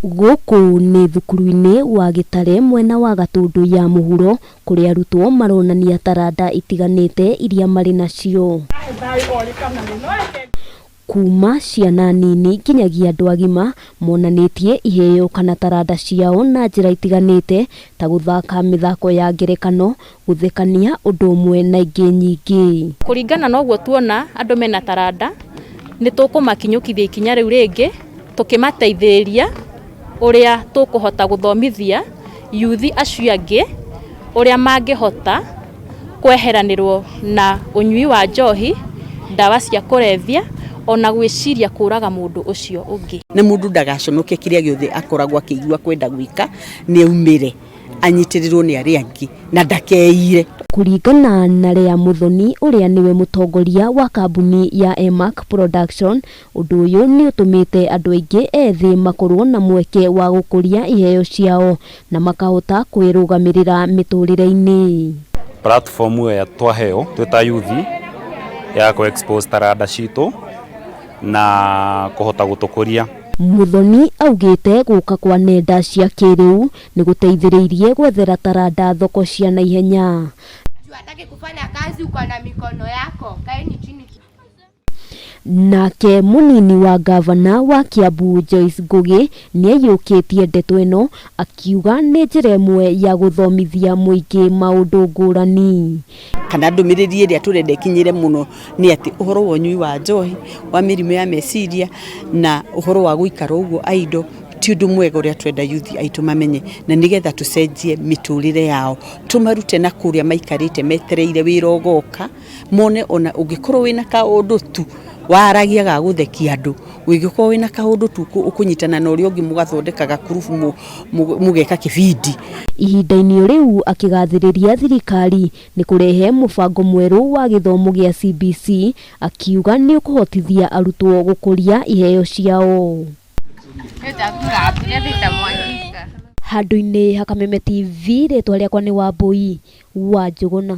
Gũkũ nĩ thukuru-inĩ wa Gĩtare mwena wa Gatũndũ ya mũhuro kũrĩa arutwo maronania taranda itiganĩte iria marĩ nacio. Kuma ciana nini nginyagia andũ agima monanĩtie iheo kana taranda ciao na njĩra itiganĩte ta gũthaka mĩthako ya ngerekano, gũthekania ũndũ ũmwe na ingĩ nyingĩ. Kũringana na ũguo tuona andũ mena taranda, nĩ tũkũmakinyũkithia ikinya rĩu rĩngĩ, tũkĩmateithĩrĩria ũrĩa tũkũhota gũthomithia yuthi acio angĩ ũrĩa mangĩhota kweheranĩrwo na ũnyui wa njohi, ndawa cia kũrebia, ona gwĩciria kũraga mũndũ ũcio ũngĩ. Na mũndũ ndagaconoke kĩrĩa gĩothe akoragwo akĩigua kwenda gwĩka, nĩ aumĩre anyitĩrĩrwo nĩ arĩa angĩ na ndakeire. Kũringana na Lea Muthoni ũrĩa nĩwe mũtongoria wa kambuni ya Emac Production, ũndũ ũyũ nĩ ũtũmĩte andũ aingĩ ethĩ makorwo na mweke wa gũkũria iheo ciao na makahota kwĩrũgamĩrĩra mĩtũrĩre-inĩ. Platform ĩyo twaheo twĩ ta youth ya kũ expose taranda citũ na kũhota gũtũkũria. Muthoni augĩte gũka kwa nenda cia kĩrĩu nĩ gũteithĩrĩirie gwethera taranda thoko cia naihenya. Hataki kufanya kazi, uko na mikono yako, kaeni chini. Nake mũnini wa ngavana wa Kiambu Joyce Ngugi nĩaiyũkĩtie ndeto ĩno akiuga nĩ njĩra ĩmwe ya gũthomithia mũingĩ maũndũ ngũrani. Kana ndũmĩrĩri ĩrĩa tũrenda ĩkinyĩre mũno nĩ atĩ ũhoro wa ũnyui wa njohi, wa mĩrimũ ya meciria na ũhoro wa gũikara ũguo idle ti ũndũ mwega ũrĩa twenda youth aitũ mamenye, na nĩgetha tũcenjie mĩtũrĩre yao, tũmarute na kũrĩa maikarĩte metereire wĩra ũgoka, mone ona ũngĩkorwo wĩna kaũndũ tu waragia ga gũthekia andũ, ũngĩkorwo wĩna kaũndũ tu ũkũnyitana na ũrĩa ũngĩ mũgathondeka gakurubu mũgeka kĩbindi. Ihinda-inĩ rĩu akĩgathĩrĩria thirikari nĩ kũrehe mũbango mwerũ wa gĩthomo gĩa CBC akiuga nĩ ũkũhotithia arutwo gũkũria iheo ciao. Handũ-inĩ ha Kameme TV rĩtwa rĩakwa nĩ Wambui wa Njũgũna.